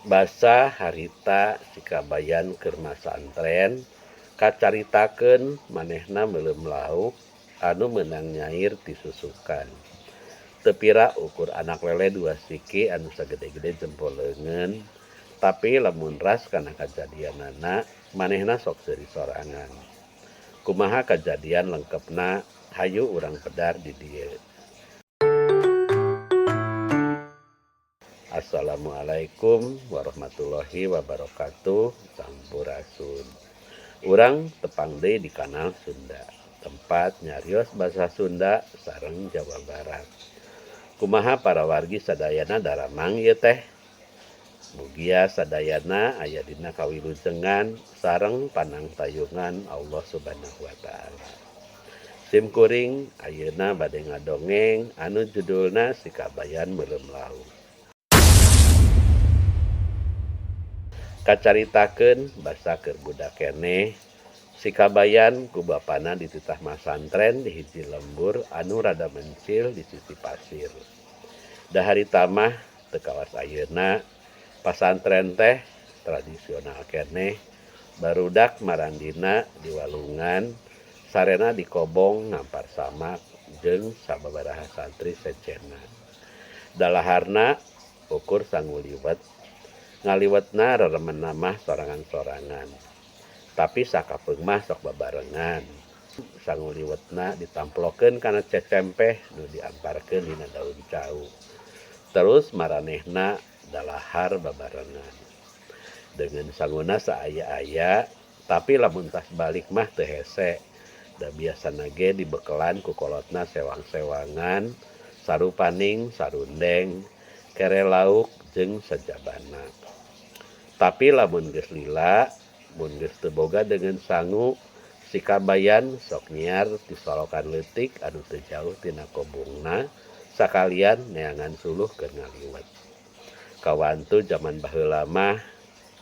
Basa harita si Kabayan keur masantren kacaritakeun manehna meuleum lauk anu meunang nyair ti susukan. Teu pira ukur anak lele dua siki anu sagede-gede jempol leungeun, tapi lamun ras kana kajadianana manehna sok seuri sorangan. Kumaha kajadian lengkepna hayu urang pedar di dieu. Assalamualaikum warahmatullahi wabarakatuh. Sampurasun. Urang tepang deui di kanal Sunda, tempat nyarios basa Sunda sareng Jawa Barat. Kumaha para wargi sadayana daramang ieu teh? Mugia sadayana aya dina kawilujengan sareng panangtayungan Allah Subhanahu wa taala. Sim kuring ayeuna bade ngadongeng anu judulna Si Kabayan Meuleum Lauk. Kacaritakeun basa keur budak keneh, si Kabayan ku bapana dititah masantren di hiji lembur anu rada mencil di sisi pasir. Da harita mah teu kawas ayeuna, pasantren teh tradisional keneh, barudak marandina di walungan, sarena di kobong ngampar samak jeung sababaraha santri sejenna. Dalaharna ukur sangu liwet, ngaliwetna reremenna mah sorangan-sorangan. Tapi sakapeung mah sok babarengan. Sangu liwetna ditamplokeun kana cecempeh nu diamparkeun dina daun cau. Terus maranehna dalahar babarengan. Dengan sanguna saaya-aya, tapi lamun tas balik mah teu hese. Da biasana ge dibekelan ku kolotna sewang-sewangan, sarupaning, sarundeng, kere lauk jeung sajabana. Tapi lamun geus lila, mun geus teu boga deungeun sangu, si Kabayan sok nyiar ti solokan leutik anu teu jauh tina kobongna, sakalian neangan suluh keur ngaliwet. Kawantu jaman baheula mah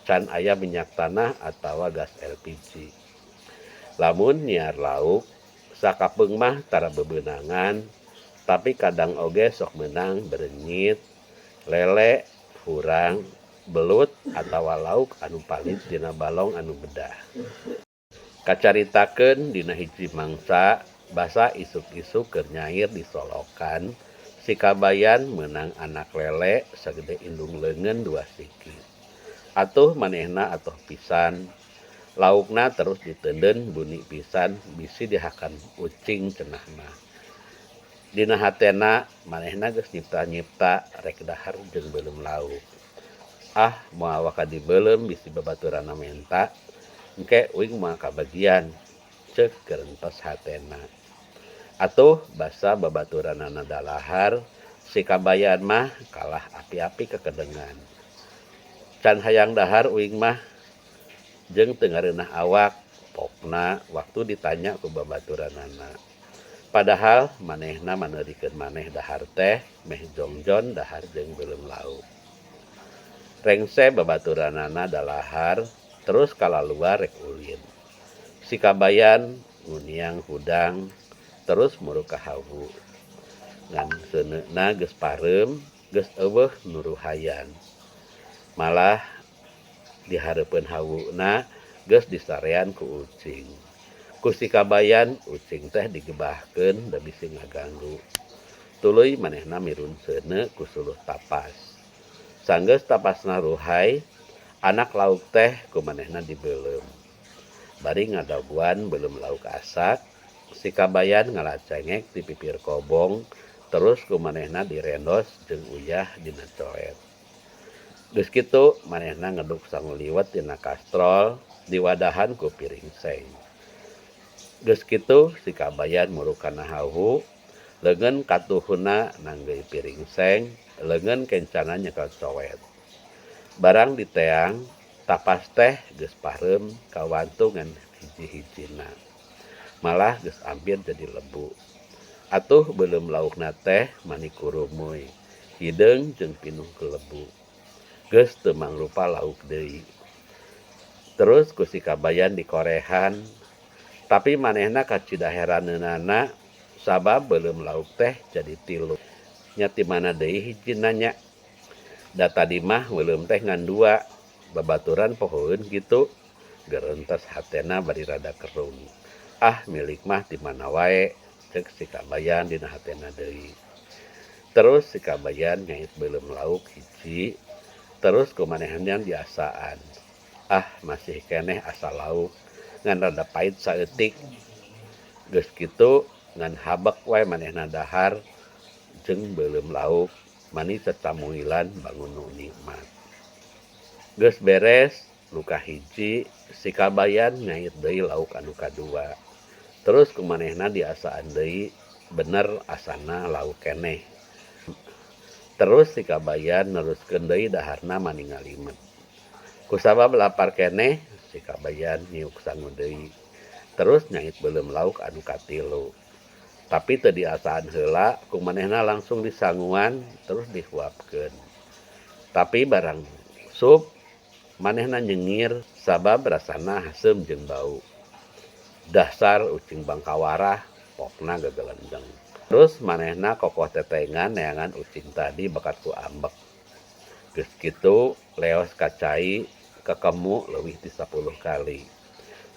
can aya minyak tanah atawa gas LPG. Lamun nyiar lauk, sakapeung mah tara bebeunangan, tapi kadang oge sok meunang berenyit, lele, hurang, belut atawa lauk anu palit dina balong anu bedah. Kacaritakeun dina hiji mangsa basa isuk-isuk keur nyair di solokan, si Kabayan meunang anak lele sagede indung leungeun dua siki. Atuh manehna atoh pisan, laukna terus diteundeun buni pisan bisi dihakan ucing cenah mah. Dina hatena manehna geus nyipta-nyipta rek dahar jeung beuleum lauk. Ah, moal waka dibeuleum bisi babaturanna menta, engke uing moal kabagian, ceuk gerentos hatena. Atuh basa babaturanana dalahar, si Kabayan mah kalah api-api kekedengan. Can hayang dahar uing mah jeung teu ngareunah awak, pokna waktu ditanya ku babaturanana. Padahal manehna maneurikeun maneh dahar teh meh jongjon dahar jeung beuleum lauk. Rengse babaturanana dalahar terus kalaluar rek ulin. Si Kabayan nguniang hudang terus muruk ka hawu. Ngan seuneuna geus pareum, geus eueuh nu ruhayan. Malah dihareupeun hawuna geus disarean ku ucing. Ku si Kabayan ucing teh digebahkeun da bisi ngaganggu. Tuluy manehna mirun seuneu ku suluh tapas. Sanggeus tapasna ruhay, anak lauk teh ku manehna dibeuleum. Bari ngadaguan beuleum lauk asak, si Kabayan ngalacengek di pipir kobong, terus ku manehna direndos jeung uyah dina coet. Geus kitu manehna ngeduk sangu liwet dina kastrol diwadahan ku piring seng. Geus kitu si Kabayan muruk kana hawu, leungeun katuhuna nanggeuy piring seng, leungeun kencana nyekel coet. Barang diteang, tapas teh geus pareum kawantu ngan hiji-hijina. Malah geus ampir jadi lebu. Atuh beuleum laukna teh mani kurumuy, hideung jeung pinuh kelebu. Geus teu mangrupa lauk deui. Terus ku si Kabayan dikorehan, tapi manehna kacida heraneunana sabab beuleum lauk teh jadi tilu. Nya ti mana deui hijina nya. Da tadi mah meuleum teh ngan dua, babaturan pohoeun kitu? Gerentes hatena bari rada kerung. Ah milik mah ti mana wae, ceuk si Kabayan dina hatena deui. Terus si Kabayan ngait beuleum lauk hiji, terus ku manehna diasaan. Ah masih keneh asa lauk, ngan rada pait saeutik. Geus kitu ngan habek wae manehna dahar jeung beuleum lauk mani cacamuilan bangun nu nikmat. Geus beres nu kahiji, si Kabayan ngait deui lauk anu kadua. Terus ku manehna diasaan deui, bener asana lauk keneh. Terus si Kabayan neruskeun deui daharna mani ngalimet. Kusabab lapar keneh, si Kabayan nyiuk sangu deui. Terus nyait beuleum lauk anu katilu. Tapi teu diasaan heula, ku manehna langsung disanguan terus dihuapkeun. Tapi barang sup, manehna nyengir sabab rasana haseum jeung bau. Dasar ucing bangkawarah, pokna gagelendeng. Terus manehna kokoh tetengan neangan ucing tadi bakat ku ambek. Geus kitu leos ka cai kekemu leuwih ti 10 kali.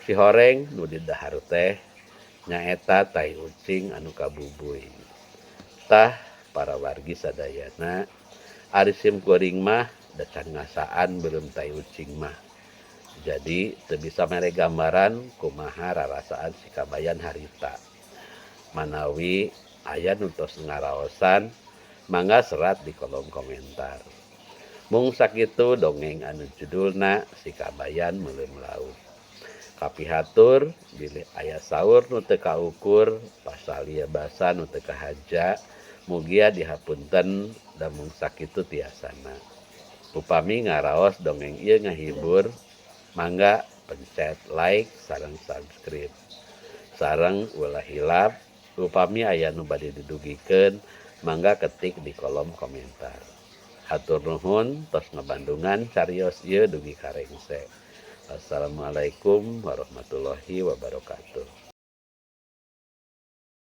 Si horeng nu didahar teh nyaeta tai ucing anu kabubuy. Tah para wargi sadayana, ari sim kuring mah da can ngasaan beuleum tai ucing mah. Jadi teu bisa mere gambaran kumaha rarasaan si Kabayan harita. Manawi aya nu tos ngaraosan, mangga serat di kolom komentar. Mung sakitu dongeng anu judulna Si Kabayan Meuleum Lauk. Kapihatur bilih aya saur nu teu kaukur, pasalia basa nu teu kahaja, mugia dihapunten da mung sakitu tiasana. Upami ngaraos dongeng ieu ngahibur, mangga pencet like sareng subscribe. Sareng ulah hilap upami aya nu bade didugikeun, mangga ketik di kolom komentar. Hatur nuhun tos ngabandungan carios ieu dugi ka rengse. Wassalamualaikum warahmatullahi wabarakatuh.